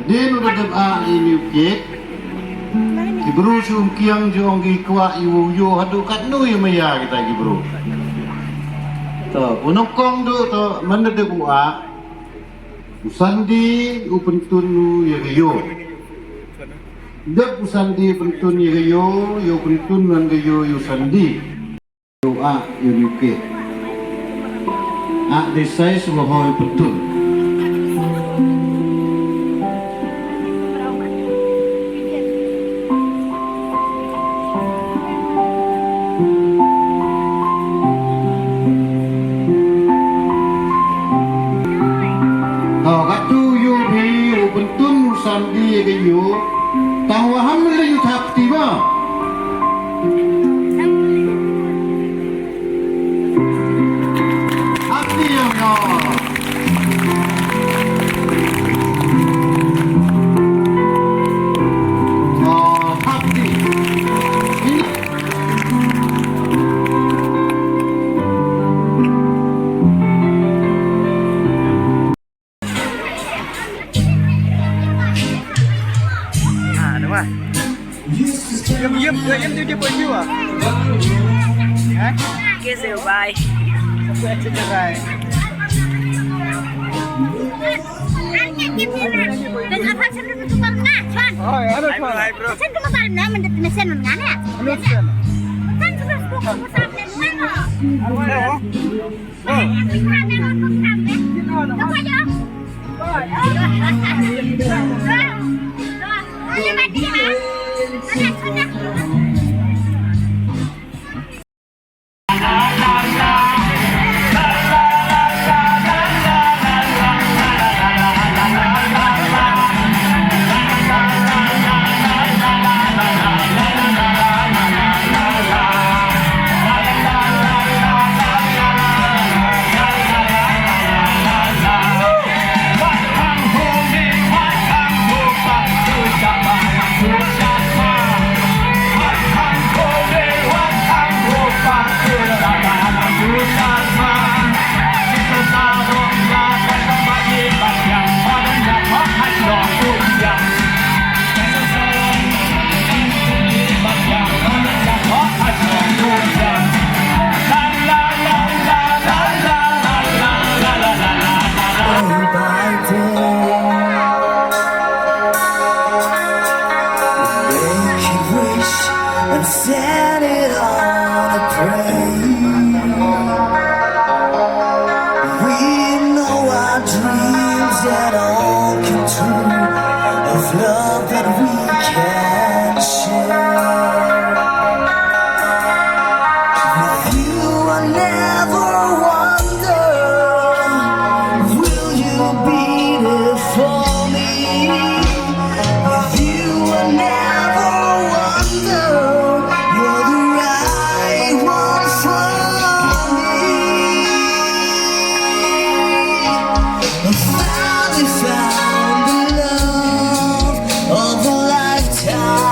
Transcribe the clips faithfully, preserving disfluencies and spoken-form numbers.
Dei u da dep ah ïa une u cake. Ki briew sha Umkiang jong ki kwah ïa u ïoh haduh katno ïa maya kita ki briew. To, u nyngkong duh to, man da dep u ah. U Sandi u pyntun u ïa ka ïew. Dep u Sandi u pyntun ïa ka ïew, ïa u pyntun ngan ka ïew ïa u Sandi. Ïa u ah ïa u ke. Ah dei size ba hoi pyntun. To, katto u ïew phi u pyntun u Sandi ïa ka ïew. Tang wa ham lei u thap ti ba. Thap ti ïa u ïew. To, thap ti. Make a wish and set it on a prayer. We know our dreams that all come true, of love that we can share. With you, I never wonder, will you be there for me? With you, I never wonder, you're the right one for me. I finally found the love of a lifetime.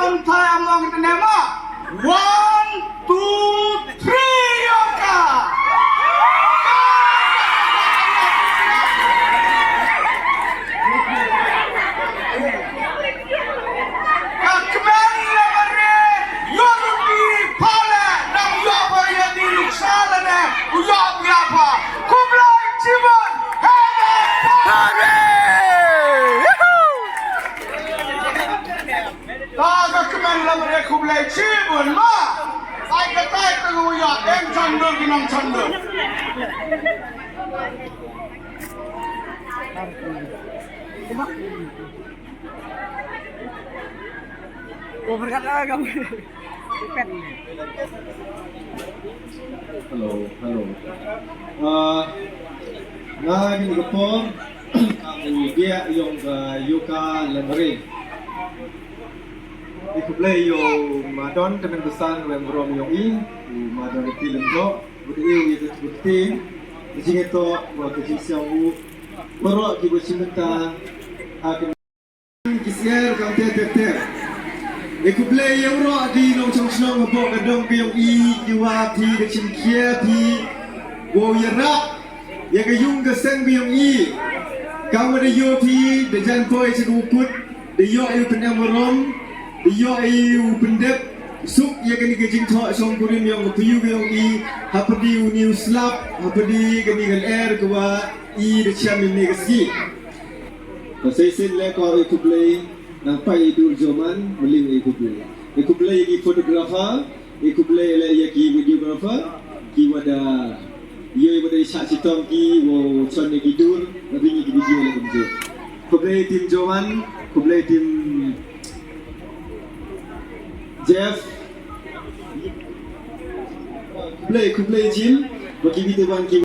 Thai am long tene ma. One, two, three, yoka. Ka kmen la mare, yoka ki pale, nang yoka ya di luksa lane, yoka ya pa. Kublai chiban, hey, hey, hey. Ta ka kmen la mare khublei chibun ma. Ai ka tai ka ngu ya em chan dur ki nang chan dur. Over kat lah kamu. Hello, hello. Ah, nga ngi ka por ka u dia yong ka yoka lemari. Ni khublei yo madon ka nang besan wem rom yong i, u madon ti lem do, u de u i de tu ti, jing to wa ka jing siang u, waro ki bo chimenta, ha ka Ki siar kam ter ter ter. E khublei ïa u roh ki nongshong shnong hapoh ka dong ka ïong i, ki wa phi ka chim khia phi. Wow ïarap ïa ka yung ka seng ka ïong i. Kam wa da ïoh phi da jan poi cha ka u kut, da ïoh ïa u pynem u rom, da ïoh ïa u pyndep suk ïa kani ka jingthoh shong kurim ïong ka phi ïong i. Hapdeng u ni u slap, hapdeng kani ka lyer ka wa i da chem ïa ni ka ski. Ka seisin le ko e khublei nang pai i dur joman mling e khublei. E khublei ki photographer, e khublei le ïa ki videographer, ki wa da ïoh i wa da i sha chitong ki wow chon ïa ki dur, na bini ki video le kumju. Khublei team joman, khublei team Jeff. Khublei, khublei Jim. Wa ki video wan ki